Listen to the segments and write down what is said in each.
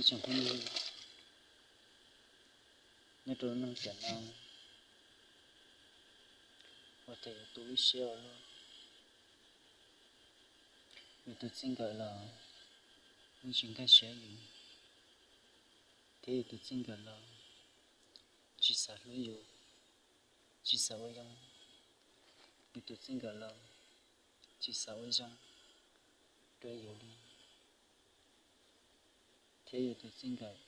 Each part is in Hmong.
Ib tsoom phooj ywg, nyob rau lub neej tiam no, ua cas yuav tu lub siab ua luaj? Yus tus txij nkawm los yeej tsis nkag siab yus, thiab yus tus txij nkawm los tsis xav hlub yus, tsis xav ua zoo. Yus tus txij nkawm los tsis xav ua zoo rau yus li, thiab yus tus txij nkawm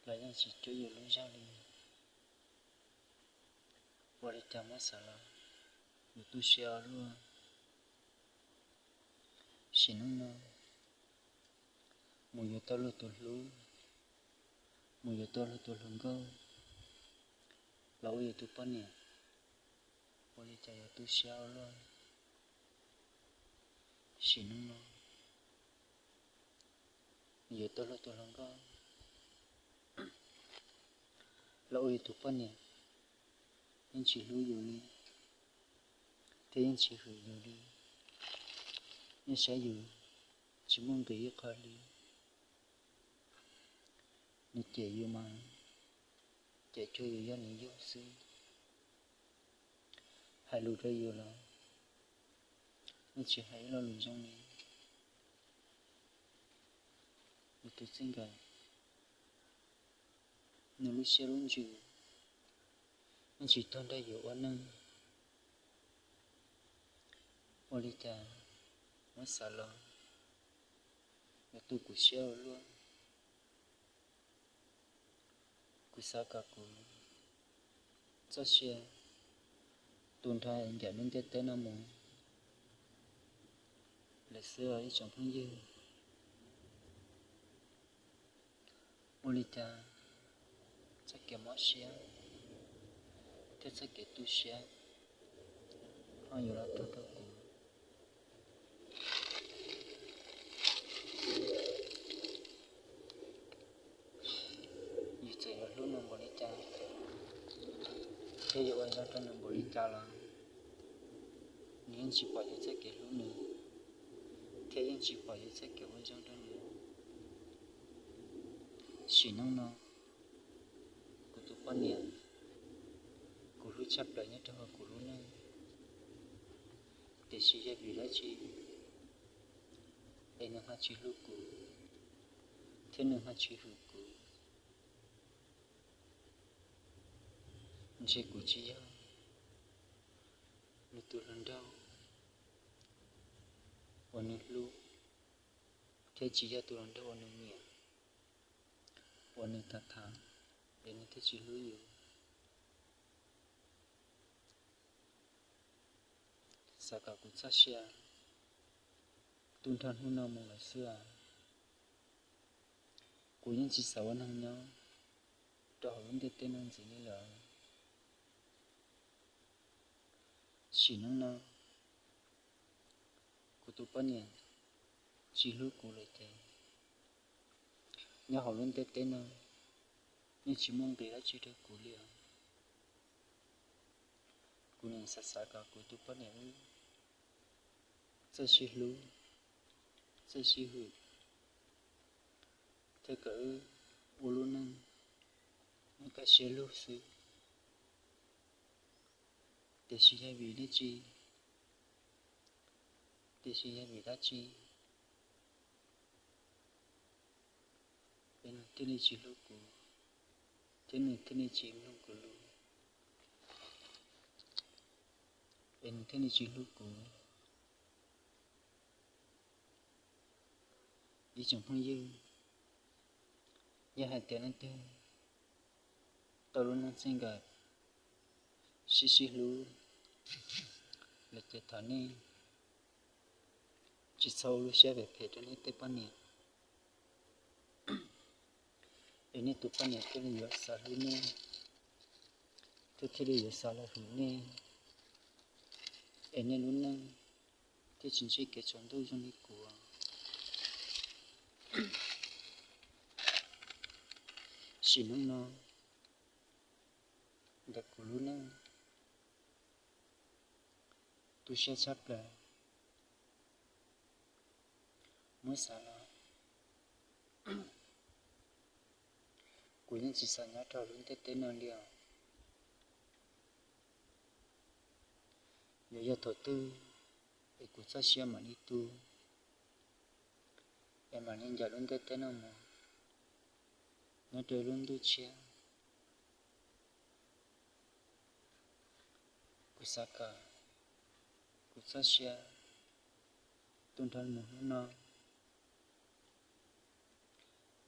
los yeej tsis cuab yus lub zog li. Ua li cas muab xav los yus tu siab ua luaj. Sim neej no mus yuav tau luag tus hlub, mus yuav tau luag tus hluas nkauj los ua yus tus poj niam, ua li cas yuav tu siab ua luaj. Sim neej no mus yuav tau luag tus hluas nkauj los ua yus tus poj niam, yeej tsis hlub yus li, thiab yeej tsis hwm yus li. Yeej saib yus tsis muaj nqis ib qho li. Nws cem yus mas cem cuag yus yog nws yug xwb. Hais lus rau yus los yeej tsis hais ib lo lus zoo li. Yus tus txij nkawm, nws lub siab lub ntsws yeej tsis tuag nrog yus ua neej. Ua li cas muab xav los yuav tu kuv siab ua luaj. Kuv xav kom kuv txoj sia tu nrho ncaim lub ntiaj teb no mus lawm xwb os ib tsoom phooj ywg. Ua li cas txoj kev mob siab thiab txoj kev tu siab ho yuav los tug rau kuv? Yus txawm yuav hlub nws npaum li cas, thiab yuav ua zoo rau nws npaum li cas los nws yeej tsis pom yus txoj kev hlub nws, thiab yeej tsis pom yus txoj kev ua zoo rau nws. Sim neej no kuv tus poj niam, kuv hlub tshaj plaws nyob rau hauv kuv lub neej, tiam sis yog vim dab tsi es nws ho tsis hlub kuv, thiab nws ho tsis hwm kuv? Ntshe kuv tsis yog nws tus hluas nraug uas nws hlub, thiab tsis yog tus hluas nraug uas nws nyiam, uas nws tham tham, es nws thiaj tsis hlub yus. Xav kom kuv txoj sia tu nrho hnub no mus lawm xwb os. Kuv yeej tsis xav ua neeg nyob rau hauv lub ntiaj teb no ntxiv li lawm. Sim neej no kuv tus poj niam tsis hlub kuv lawm ces nyob hauv lub ntiaj teb no yeej tsis muaj nqis dab tsi rau kuv li os. Kuv nim xav xav kom kuv tus poj niam wb txawj sib hlub, txawj sib hwm, thiab kom wb ua lub neej kaj siab lug xwb. Tiam sis yog vim dab tsi, tiam sis yog vim dab tsi es nws thiaj li tsis hlub kuv, thiab nws thiaj li tsis mloog kuv lus, es nws thiaj li tsis hlub kuv? Ib tsoom phooj ywg, yog hais tias leej twg tau lub neej txij nkawm sib sib hlub lawm ces thov nej tsis txhob ua lub siab phem phem rau nej tej poj niam, es nej tus poj niam thiaj li yuav xav hlub nej, thiab thiaj li yuav xav los hwm nej, es nej lub neej thiaj tsis ntsib kev tsaus ntuj zoo li kuv. Sim neej no ntawm kuv lub neej tu siab tshaj plaws. Muab xav los Kuv yeej tsis xav nyob rau lub ntiaj teb no li os. Yuav yog thaum twg es kuv txoj sia mam li tu, es mam li ncaim lub ntiaj teb no mus nyob rau lub ntuj tshiab. Kuv xav kom kuv txoj sia tu nrho mus hnub no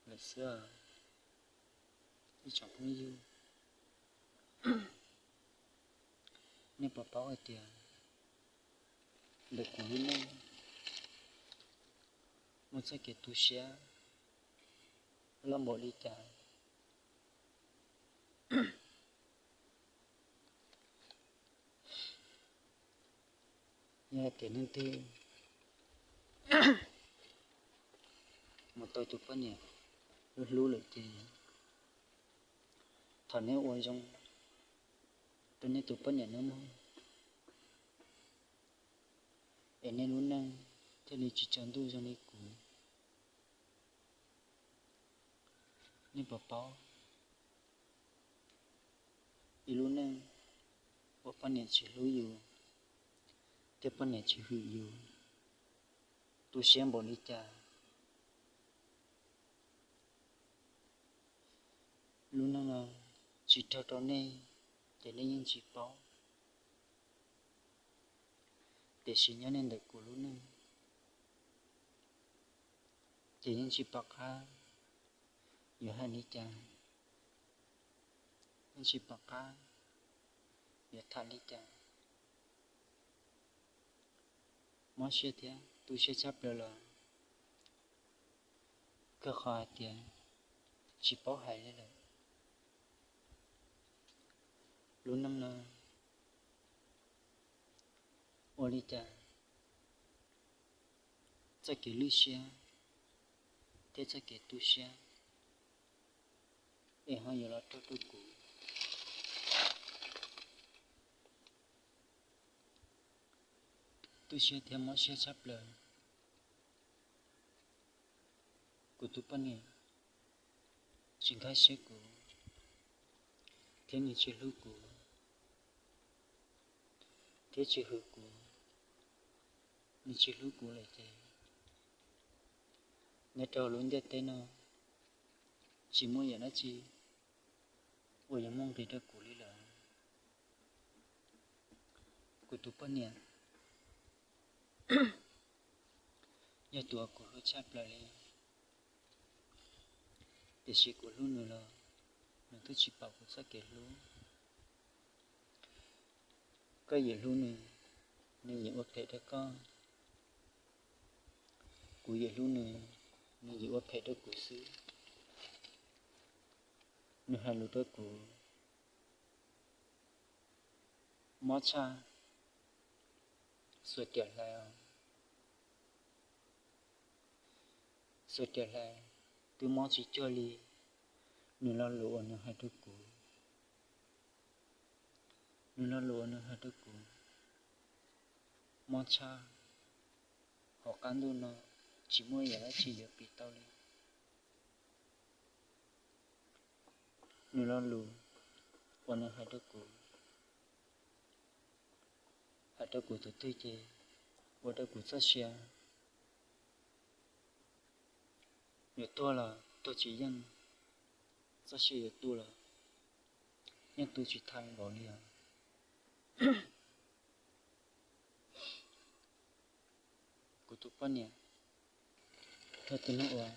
lawm xwb. Ib tsoom phooj ywg, nej puas paub hais tias ntawm kuv lub neej muaj txoj kev tu siab loj npaum li cas? Yog hais tias neeg twg mus tau tus poj niam hlub hlub lawm ces thov nej ua zoo rau nej tus poj niam nawb mog, es nej lub neej thiaj li tsis tsaus ntuj zoo li kuv. Nej puas paub, ib lub neej uas poj niam tsis hlub yus thiab poj niam tsis hwm yus tu siab npaum li cas? Lub neej no tsis raug rau nej ces nej yeej tsis paub, tiam sis nyob nej ntawm kuv lub neej ces yeej tsis pom qab yuav hais li cas, yeej tsis pom qab yuav tham li cas. Mob siab thiab tu siab tshaj plaws los kawg qhov hais tias tsis paub hais li lawm. Lub neej no ua li cas txoj kev lwj siab thiab txoj kev tu siab es ho yuav los raug rau kuv. Tu siab thiab mob siab tshaj plaws, kuv tus poj niam tsis nkag siab kuv, thiab nws tsis hlub kuv, thiab tsis hwm kuv, nws tsis hlub kuv lawm ces nyob rau lub ntiaj teb no tsis muaj yam dab tsi uas yuav muaj nqis rau kuv li lawm. Kuv tus poj niam yog tus uas kuv hlub tshaj plaws li, tiam sis kuv hlub nws los nws twb tsis pom kuv txoj kev hlub. Koj yim hlub nws, nws yim ua phem rau koj. Kuv yim hlub nws, nws yim ua phem rau kuv xwb. Nws hais lus rau kuv mob tshaj xuas riam hlais os. Xuas riam hlais twb mob tsis cuag li nws lo lus uas nws hais rau kuv. Nws lo lus uas nws hais rau kuv mob tshaj, hauv qab ntuj no tsis muaj yam dab tsi yuav piv tau li. Nws lo lus uas nws hais rau kuv, hais rau kuv tus twg ces ua rau kuv txoj sia yuav tuag los tuag tsis yeej, txoj sia yuav tu los yeej tu tsis tau npaum li os. Kuv tus poj niam yog tus neeg uas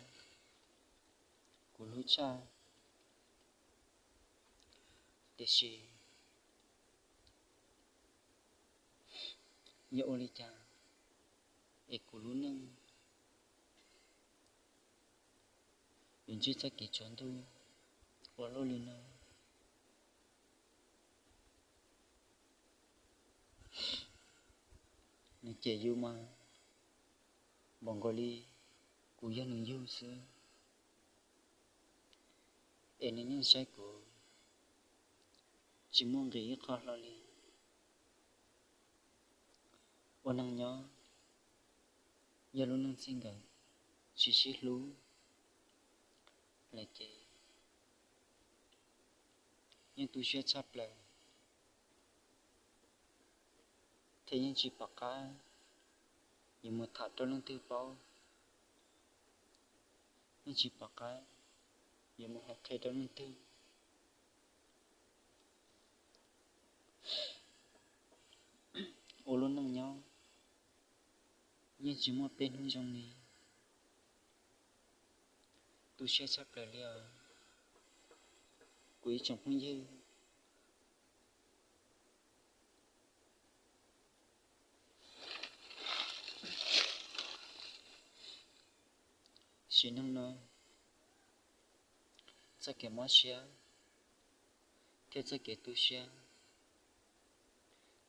kuv hlub tshaj, tiam sis yog ua li cas es kuv lub neej yuav ntsib txoj kev tsaus ntuj ua luaj li no. Nws cem yus mas npaum nkaus li kuv yog nws yug xwb, es nws yeej saib kuv tsis muaj nqis ib qho hlo li. Ua neeg nyob yog lub neej txij nkawm tsis sib hlub lawm ces yeej tu siab tshaj plaws, thiab yeej tsis pom qab yuav mus tham rau leej twg paub, yeej tsis pom qab yuav mus hais qhia rau leej twg. Ua lub neej nyob yeej tsis muaj peb hnub zoo li. Tu siab tshaj plaws li os, kuv ib tsoom phooj ywg. Sim neej no, txoj kev mob siab thiab txoj kev tu siab,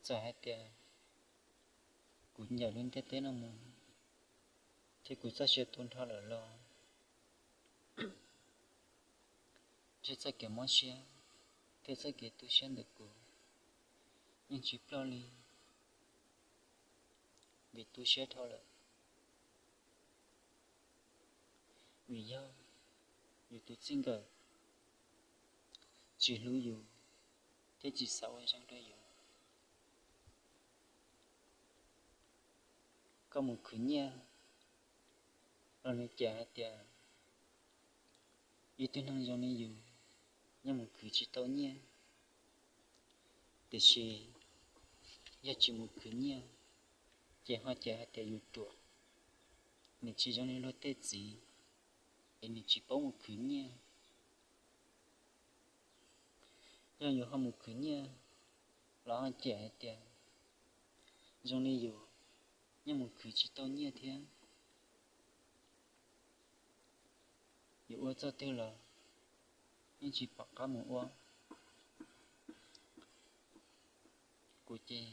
txawm hais tias kuv ncaim lub ntiaj teb no mus thiab kuv txoj sia tu nrho lawm los, ntshe txoj kev mob siab thiab txoj kev tu siab ntawm kuv yeej tsis ploj li, vim tu siab dhau lawm. Vim yog yus tus txij nkawm tsis hlub yus thiab tsis xav ua zoo rau yus. Koj mus khwv nyiaj los nws cem hais tias ib tug neeg zoo li yus yeej mus khwv tsis tau nyiaj. Tiam sis yog tsis mus khwv nyiaj ces ho cem hais tias yus ruam, nws tsis zoo li luag tej txiv, es nws tsis paub mus khwv nyiaj. Yog yus ho mus khwv nyiaj los ho cem hais tias zoo li yus yeej mus khwv tsis tau nyiaj thiab. Yus ua txoj twg los yeej tsis pom qab mus ua. Kuv ces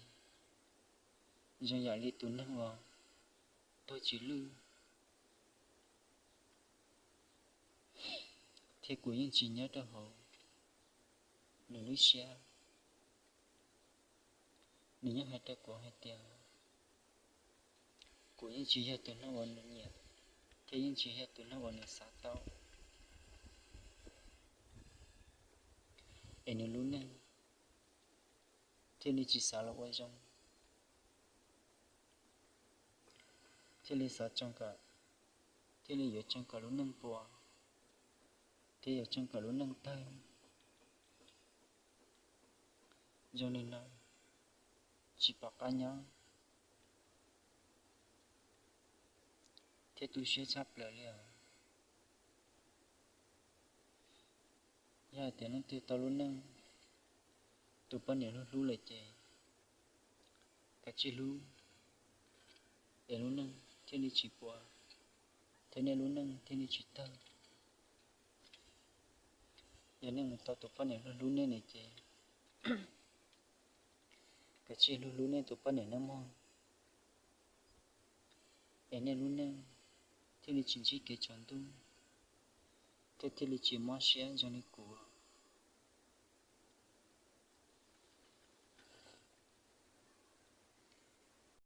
zoo yam li tus neeg uas tuag tsis lwj, thiab kuv yeej tsis nyob rau hauv nws lub siab. Nws yeej hais rau kuv hais tias kuv yeej tsis yog tus neeg uas nws nyiam, thiab yeej tsis yog tus neeg uas nws xav tau, es nws lub neej thiaj li tsis xav los ua zoo, thiaj li xav tsoo kom, thiaj li yuav tsoo kom lub neej puas, thiab yuav tsoo kom lub neej tawg. Zoo li no tsis pom qab nyob thiab tu siab tshaj plaws li os. Yog hais tias leej twg tau lub neej tus poj niam hlub hlub lawm ces kav tsij hlub, es lub neej thiaj li tsis puas, thiab nej lub neej thiaj li tsis tawg. Yog nej mus tau tus poj niam hlub hlub nej ne ces kav tsij hlub hlub nej tus poj niam nawb mog, es nej lub neej thiaj li tsis ntsib kev tsaus ntuj, thiab thiaj li tsis mob siab zoo li kuv.